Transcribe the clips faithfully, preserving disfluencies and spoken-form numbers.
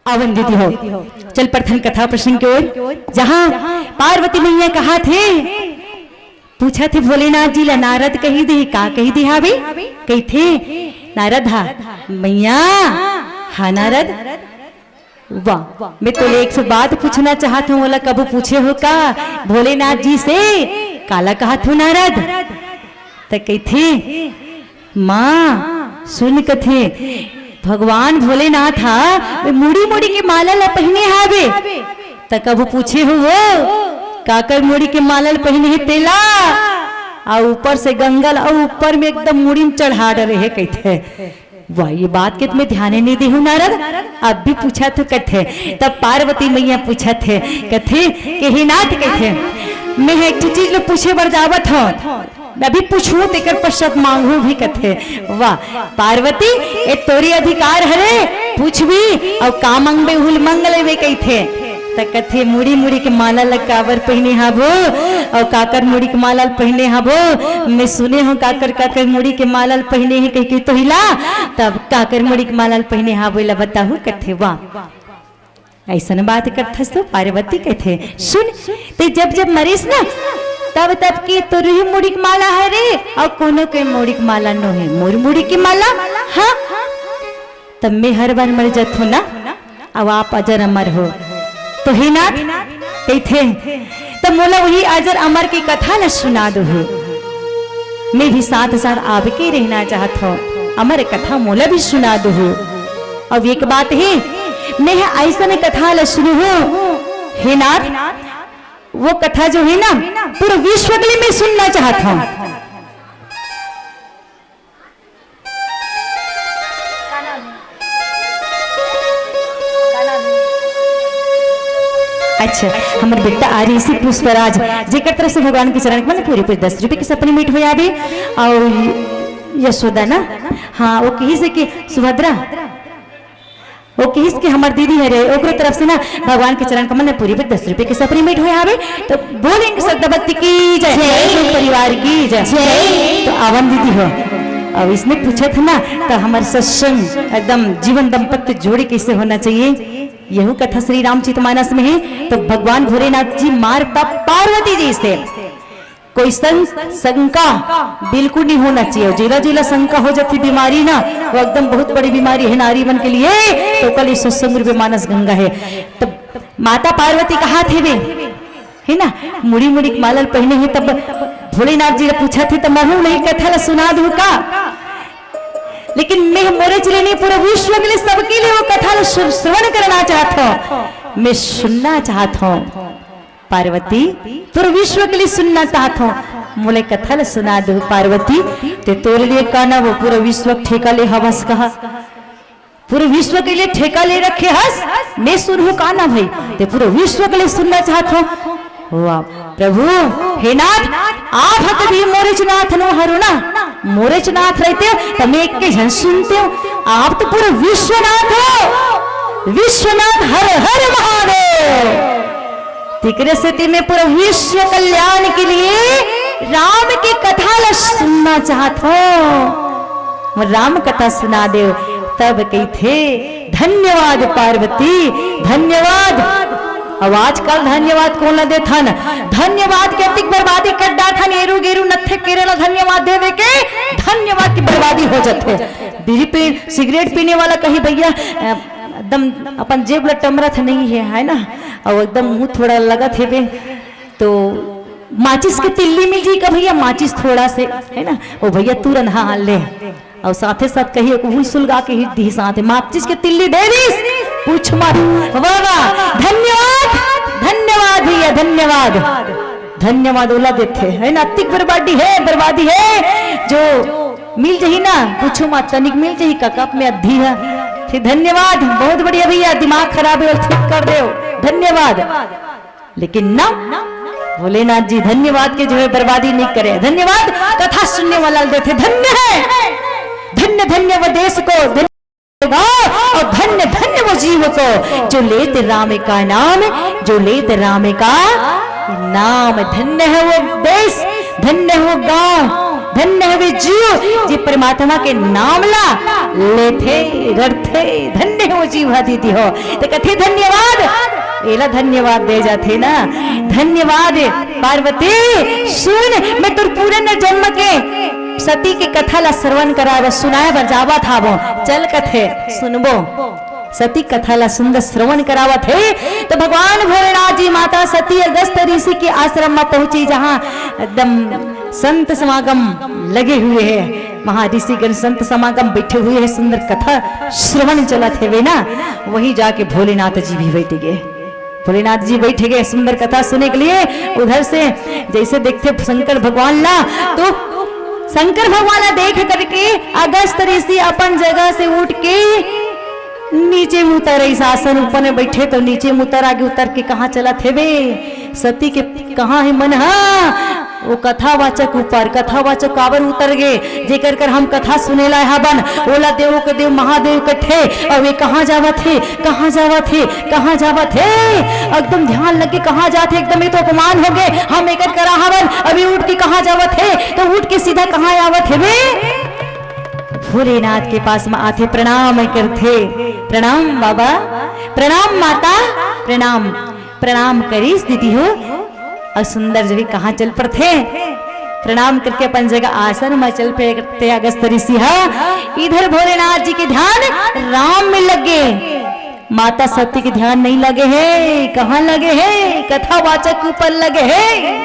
आवन दीदी हो, चल परथन कथा प्रसंग के ओर, जहाँ पार्वती मैया कहाथे, पूछथे भोलेनाथ जी ला, नारद कहि दे, का कहि दे हावे? कहिथे नारद, हा मैया, हा नारद, वाह, मैं तोले एक ठो बात पूछना चाहत हूँ, ओला कभू पूछे हो का भोलेनाथ जी से? काला कहत हो नारद? त कहिथे, माँ सुन, कथे, भगवान भोलेनाथ हा मुड़ी मुड़ी के माला ला पहिने हावे, त कभू पूछे हो वो काकर मुड़ी के माला ला पहिने हे तेला? आ ऊपर से गंगा ला, अउ ऊपर में एकदम मुड़ी में चढ़ा डरे हे, कहिथे। वाह, ये बात के तुम्हें ध्यान ही नहीं देहू नारद, अब भी पूछत हो, कथे। तब पार्वती मैया पूछथे, कथे कि हे नाथ, कथे, मैं एक ठो चीज ला पूछे बर जावत हूँ, मैं अभी पूछू तेकर पश्चात मांगू भी, कथे। वाह पार्वती, ए तोरी अधिकार हरे, पूछबी, अउ का मांगबे उहू ल मांग लेबे, कहिथे। त कथे, मुड़ी मुड़ी के माला ल काबर पहिने हाबो, अउ काकर मुड़ी के माला ल पहिने हाबो? मैं सुने हूँ काकर काकर मुड़ी के माला ल पहिने हे कहिके, तो हिला, तब काकर मुड़ी के माला ल पहिने हाबो, एला बताहू, कथे। वाह, अइसन बात करथस तो पार्वती, कथे, सुन, ते जब जब मरिस ना, तब तब के तोर ही मुड़ी के माला हरे, अउ कोनो के मुड़ी के माला नो हे, मोर मुड़ी के माला। हाँ, तब मैं हर बार मर जाथों ना, अउ आप अजर अमर हो। तो हे नाथ, कहिथे, त मोला वही अजर अमर के कथा ला सुना दो हो। मैं भी साथ साथ आपके रहना चाहत हूँ, अमर कथा मोला भी सुना दो हो। अब एक बात हे, मैं ह अइसन कथा ला सुनहूँ, हे नाथ, वो कथा जो हे ना, पूरा विश्व के लिए मैं सुनना चाहत हूँ। अच्छा, हमर बेटा आ रही इसी पुष्पराज, जेकर तरफ से भगवान के चरण कमल पूरी पूरी दस रुपए के सपनी मीठ हो आवे। और यशोदा ना, हाँ, वो कही से कि सुभद्रा, वो कहिस कि हमर दीदी हरे, ओकरो तरफ से ना भगवान के चरण कमल में पूरी पर दस रुपए के सपनी मीठ होए हावे। तो बोलेंगे श्रद्धावती की जय, जय। परिवार की जय। जय। तो आवन दीदी हो, अब इसने पूछा था ना, तो हमर सत्संग एकदम जीवन दाम्पत्य जोड़ी कैसे होना चाहिए, यहू कथा श्री रामचरित मानस में है। तो भगवान भोलेनाथ जी मारता पार्वती जी से कोई सं-, शंका बिल्कुल नहीं होना चाहिए। जेला जेला शंका हो जाती बीमारी ना, वो एकदम बहुत बड़ी बीमारी है नारी मन के लिए, तो ओकर लिए सत्संग रूपे मानस गंगा है। तो माता पार्वती कहाथे बे, है ना, मुड़ी मुड़ी के माला ल पहिने हे, तब भोलेनाथ जी ला पूछथे, "त महू नहीं कथा ला सुना दूँ का?" लेकिन मैं मोरे चले नहीं, पूरा विश्व के लिए, सबके लिए वो कथा ला श्र-, श्रवण करना चाहत हूँ, मैं सुनना चाहत हूँ। पार्वती, तोर विश्व के लिए सुनना चाहत हूँ, मोले कथा ल सुना दो पार्वती। ते तोर लिए का ना वो पूरा विश्व ठेका ले हवस कहा, पूरे विश्व के लिए ठेका ले रखे हस, मैं सुनहूँ का ना भाई, ते पूरे विश्व के लिए सुनना चाहत हूँ। वाह प्रभु, हे नाथ, आप ह कभी मोरेच नाथ नो हरो ना, मोरेच नाथ रहते हो तो मैं एक के झन सुनते हो, आप तो पूरे विश्वनाथ हो, विश्वनाथ हर हर महादेव। तेकरे सेती मैं पूरा विश्व कल्याण के लिए राम की कथा ला सुनना चाहत हूँ, मोर राम कथा सुना देव। तब कहिथे, "धन्यवाद पार्वती, धन्यवाद।" अब आजकल धन्यवाद कोन ला देथन? धन्यवाद के अतिक बर्बादी कर डारथन, एरू गेरू नत्थे केरे ला धन्यवाद देवे के, धन्यवाद की बर्बादी हो जाथे। बीड़ी पी, सिगरेट पीने वाला कही, "भैया, अ, एकदम अपन जेब ला टमरत नहीं है, है ना, और एकदम मुंह थोड़ा लगत हेबे, तो माचिस के तिल्ली मिल जाई का भैया, माचिस थोड़ा से, है ना, ओ भैया तुरंत हाँ, हाँ, ले।" और साथे साथ कहिए, उहुल सुलगा के हिट दी साथे, माचिस के तिल्ली दे दीस, पूछ मत। वाह, वाह, धन्यवाद, धन्यवाद भैया, धन्यवाद, धन्यवाद। ओला देथे, है ना, अतिक बर्बादी है, बर्बादी है, जो मिल जही ना, पूछो मत, तनिक मिल जही का कप में अद्धी है। फिर धन्यवाद, बहुत बढ़िया भैया, दिमाग खराब है, ठीक कर देव, धन्यवाद। लेकिन ना, भोलेनाथ जी धन्यवाद के जो है बर्बादी नहीं करे। धन्यवाद कथा सुनने वाला देथे, धन्य है, धन्य धन्य वो देश को, धन्य गाँव, और धन्य धन्य वो जीव को जो लेत राम का नाम, जो लेत राम का नाम। धन्य है वो देश, धन्य है वो गाँव, धन्य है वे जीव जे परमात्मा के नाम ला लेथे, रड़थे। धन्य है हो जीव ह दीदी हो। त कथे धन्यवाद, एला धन्यवाद दे जाथे ना। धन्यवाद पार्वती, सुन मैं तोर पूरे न जन्म के सती के कथा ला श्रवण कराए बर, सुनाए बर जावत हावो। चल कथे सुनबो। सती कथा ला सुंदर श्रवण करावत हे। त भगवान भोलेनाथ जी माता सती अगस्त ऋषि के आश्रम म पहुंची, जहां एकदम संत समागम लगे हुए हे। महाऋषिगण संत समागम बैठे हुए हे, सुंदर कथा श्रवण चलत हेवे ना। वहीं जाके भोलेनाथ जी भी बैठ गए। भोलेनाथ जी बैठ गए सुंदर कथा सुने के लिए। उधर से जैसे देखथे शंकर भगवान ला, तो शंकर भगवान ला देख करके अगस्त ऋषि अपन जगह से उठ के नीचे में उतर आइस। आसन ऊपर में बैठे तो नीचे में उतर आगे, उतर के कहाँ चलत हेवे? सती के कहाँ हे मन हा? वो कथावाचक ऊपर। कथावाचक काबर उतर गे? जेकर कर हम कथा सुने ला हावन, ओला देवो के देव महादेव कथे। अउ ये कहाँ जावत हे, कहाँ जावत हे, कहाँ जावत हे? एकदम ध्यान लग के कहाँ जात हे, एकदम ये तो अपमान हो गए। हम एकर करा हावन, अभी उठ के कहाँ जावत हे? तो उठ के सीधा कहाँ आवत हेवे? भोलेनाथ के पास में आथे, प्रणाम करथे। प्रणाम बाबा, प्रणाम माता, प्रणाम। प्रणाम करिस दीदी हो। अउ सुंदर जब कहाँ चल पड़थे, प्रणाम करके अपन जगह आसन में चल पड़थे अगस्त ऋषि हा। इधर भोलेनाथ जी के ध्यान राम में लगे, माता सती के ध्यान नहीं लगे हे। कहाँ लगे हे? कथावाचक ऊपर लगे हे।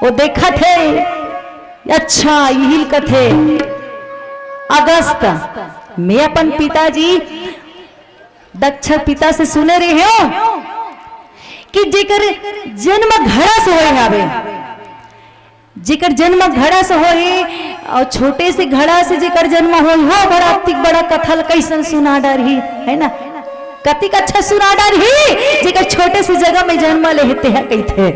वो देखत हे, अच्छा इहिल कथे अगस्त, मैं अपन पिताजी दक्ष पिता से सुने रहे हो कि जेकर जन्म घड़ा से होए हावे, जेकर जन्म घड़ा से होए, और छोटे से घड़ा से जेकर जन्म होए, वो बड़ा अतिक बड़ा कथा ल कैसन सुना डरही, है ना? कतिक अच्छा सुना डरही, जेकर छोटे से जगह में जन्म लेहे तेहा कहिथे।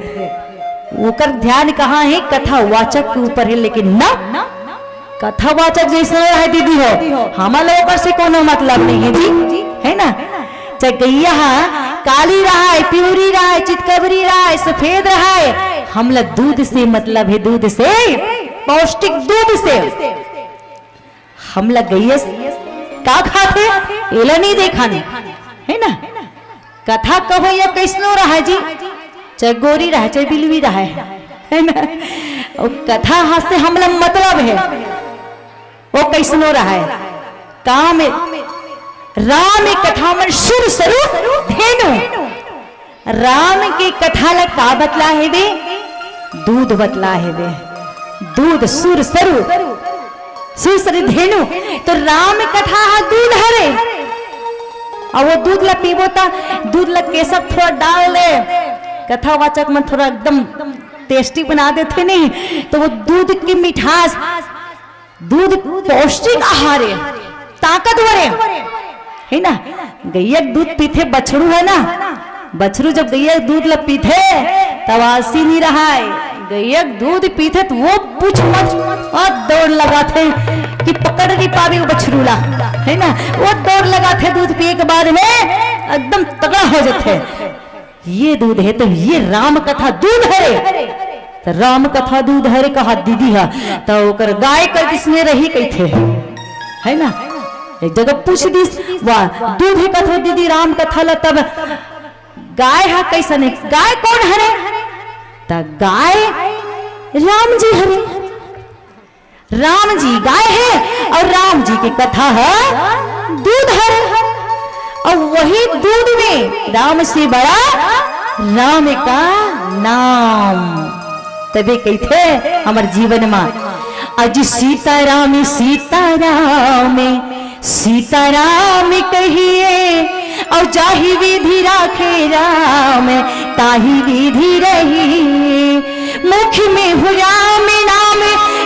ओकर ध्यान कहाँ हे? कथावाचक के ऊपर हे। लेकिन ना, कथावाचक जैसे रहे दीदी हो, हमन ला ओकर से कोनो मतलब नहीं है जी, है ना? चाहे गैया हा काली रहे, पिवरी रहे, चितकबरी रहे, सफेद रहे, हमला दूध से मतलब है, दूध से, पौष्टिक दूध से। हमला गैया का खाथे, एला नहीं देखन, है ना? कथा कहो या कैसनो रहे जी, चाहे गोरी रहे, चाहे बिलवी रहे, है ना? वो कथा हा से हमला मतलब है, वो कैसनो रहे। काम राम एक कथा मन सुर सरू धेनु। राम के कथा ला का बतला हेबे? दूध बतला हेबे। दूध सुर सरू, सुर सरू धेनु। तो राम कथा हा दूध हरे। अब वो दूध ला पीबो ता दूध ला केसर थोड़ा डाल दे, कथावाचक मन थोड़ा एकदम टेस्टी बना देथे नहीं, तो वो दूध की मिठास, दूध पौष्टिक आहार है, ताकतवर है, है ना? गैया के दूध पीथे बछरू, है ना? बछरू जब गैया के दूध ला पीथे, तब आलसी नहीं रहाय। गैया के दूध पीथे तो वो पूछ मत, और दौड़ लगाथे कि पकड़ नहीं पावे वो बछरू ला, है ना? वो दौड़ लगाथे दूध पिए के बाद में एकदम तगड़ा हो जाथे। ये दूध है तो ये राम कथा दूध हरे, तो राम कथा दूध हरे कहा दीदी हा, तो ओकर गाय कर किसने रही कहिथे, है ना? एक जगह पूछ दिस, वाह, दूध है कथा दीदी राम कथा ला, तब गाय हा कैसन है? गाय कौन हरे? त गाय राम जी हरे। राम जी गाय है और राम जी के कथा है दूध हरे। और वही दूध में राम से बड़ा राम का नाम। तबे कहिथे हमर जीवन मा, अजी सीताराम सीताराम, सीताराम कहिए, और जाहि विधि राखे राम, ताहि विधि रही। मुख में हो राम नाम,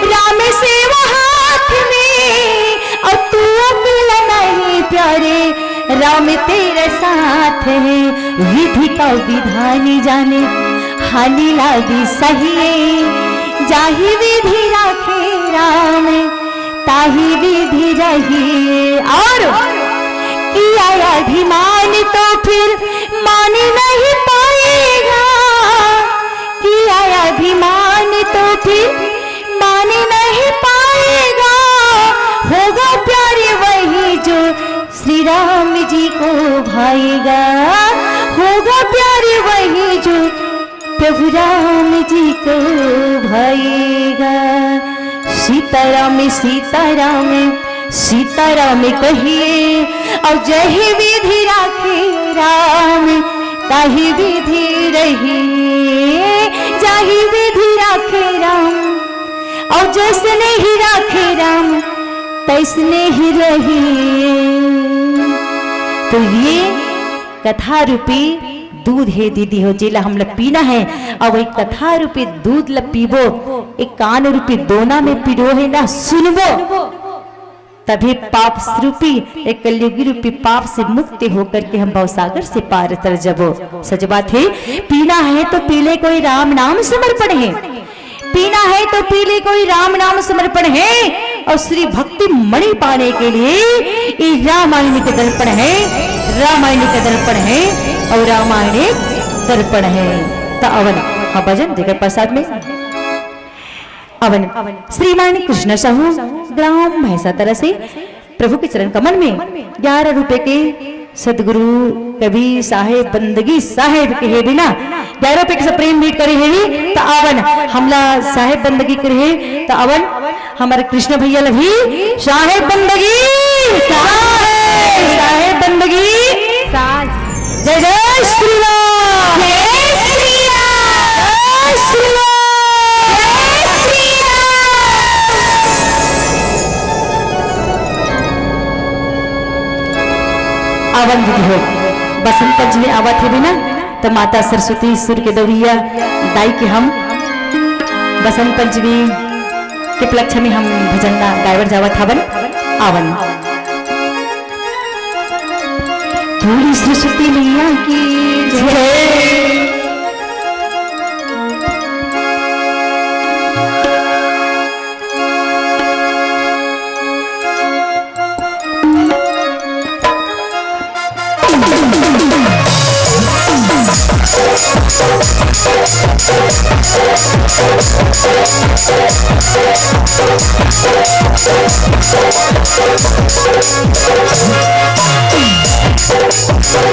राम सेवा हाथ में, और तू अकेला नहीं प्यारे, राम तेरे साथ है। विधि का विधान जाने, हानि लागी सहिए, जाहि विधि राखे राम, ताहि विधि रही। और किया अभिमान तो फिर मान नहीं पाएगा, किया अभिमान तो फिर मान नहीं पाएगा, होगा प्यारे वही जो श्री राम जी को भाएगा, होगा प्यार वही जो प्रभु राम जी को भाएगा। सीताराम, सीताराम, सीताराम कहिए, और जही विधि राखे राम, ताही विधि रही। जाही विधि राखे राम, और जैसने ही राखे राम, तैसने ही रही। तो ये कथा रूपी दूध हे दीदी हो, जेला हमला पीना हे। अउ एक कथा रूपी दूध ला पीबो, एक कान रूपी दोना में पिरो हे ना, सुनबो, तभी पाप रूपी, एक कलयुगी रूपी पाप से मुक्त होकर के हम भवसागर से पार तर जबो। सच बात हे, पीना हे तो पी ले कोई राम नाम समर्पण हे, पीना हे तो पी ले कोई राम नाम समर्पण हे, अउ श्री भक्ति मणि पाने के लिए ये रामायण के दर्पण हे, रामायण के दर्पण हे, अउ रामायण दर्पण हे। त अवन, हाँ, भजन देकर प्रसाद में अवन श्रीमान कृष्ण साहू, ग्राम भैंसा तरह से प्रभु के चरण कमल में ग्यारह रुपए के सदगुरु कबीर साहेब बंदगी साहेब के हे बिना ग्यारह रुपए के सब प्रेम भेंट करे हे भी। त अवन हमला साहेब बंदगी करे हे, त अवन हमर कृष्ण भैया ल भी साहेब बंदगी, साहेब, साहेब बंदगी। जय जय श्री राम। जय श्री राम। जय श्री राम। जय श्री राम। अवन दीदी हो, बसंत पंचमी आवत हे बिना, त माता सरस्वती सुर के दौरिया दाई के हम बसंत पंचमी के उपलक्ष्य में हम भजन ला गाय बर जावत हवन। अवन। बोली सरस्वती मैया की जय।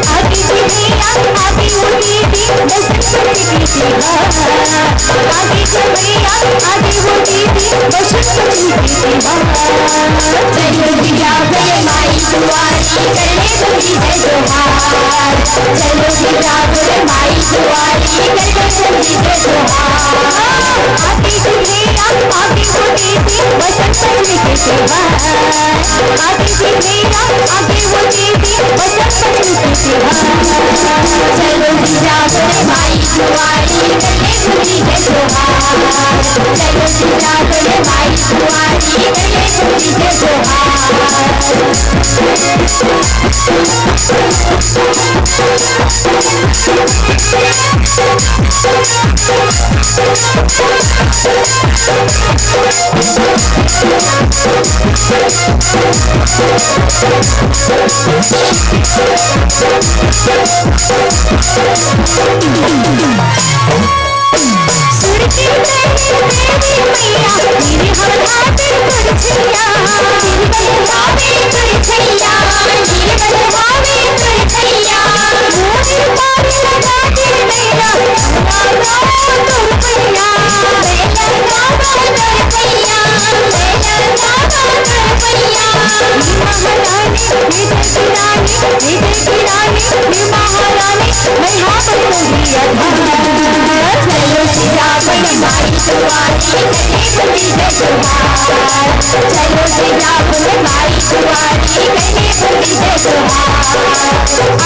आगे जी भैया, आगे वो दीदी, बसंत पंचमी के त्योहार। आगे जी भैया, आगे वो दीदी, बसंत पंचमी के त्योहार। चलो भैया, बोले माई दुआरी, कर ले बंदी जय जोहार। चलो भैया, बोले माई दुआरी, कर ले बंदी जय जोहार। आगे जी भैया, आगे वो दीदी, बसंत पंचमी के त्योहार। आगे जी भैया, आगे वो दीदी, बसंत पंचमी के त्योहार। चलो जी जाओ रे माई दुआरी, कर ले बंदी जय जोहार। चलो जी जाओ रे माई दुआरी, कर ले बंदी जय जोहार।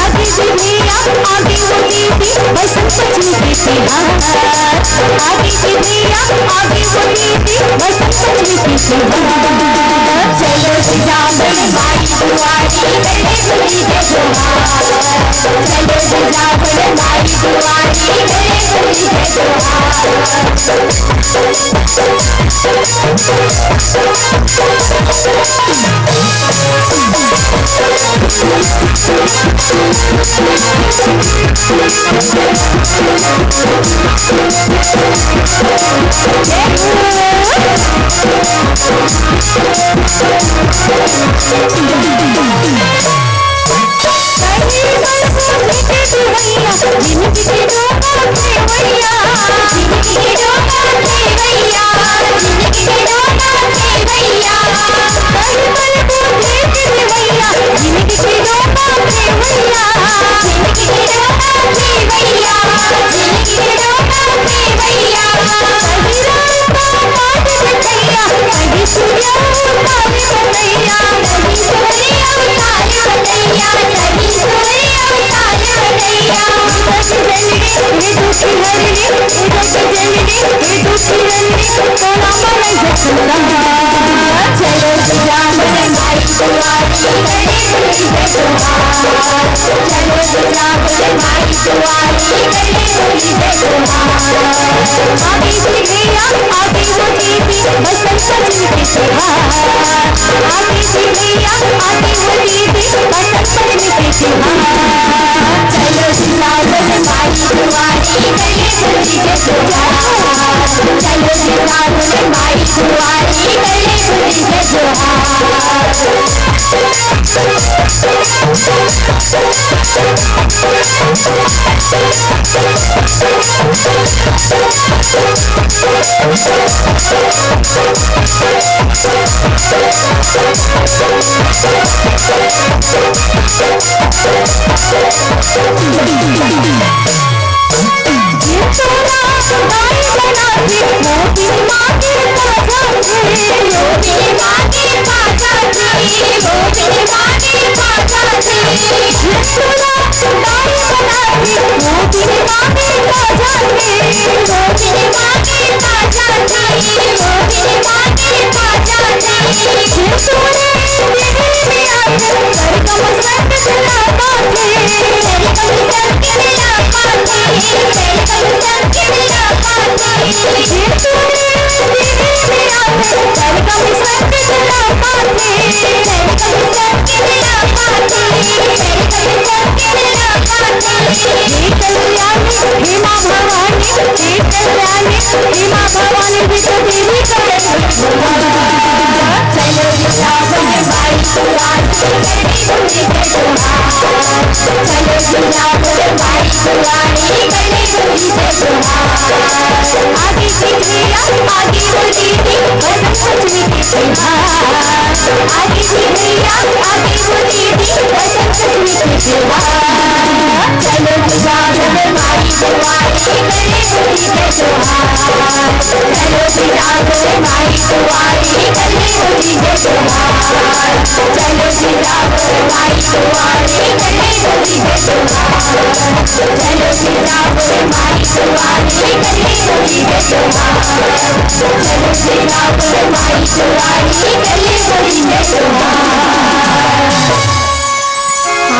आगे जी भैया, आगे वो दीदी, बसंत पंचमी के त्योहार। आगे जी भैया, आगे वो दीदी, बसंत पंचमी के त्योहार। चलो जी जाओ रे माई दुआरी, कर ले बंदी जय जोहार। चलो जी जाओ रे माई दुआरी, कर ले बंदी जय जोहार।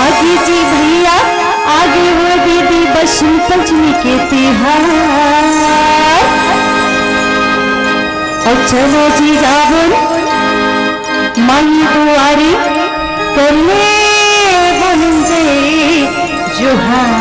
आगे जी भैया, आगे वो दीदी बसंत पंचमी के तिहार। और चलो जी जावन माई दुआरी, करले बन जय जोहार।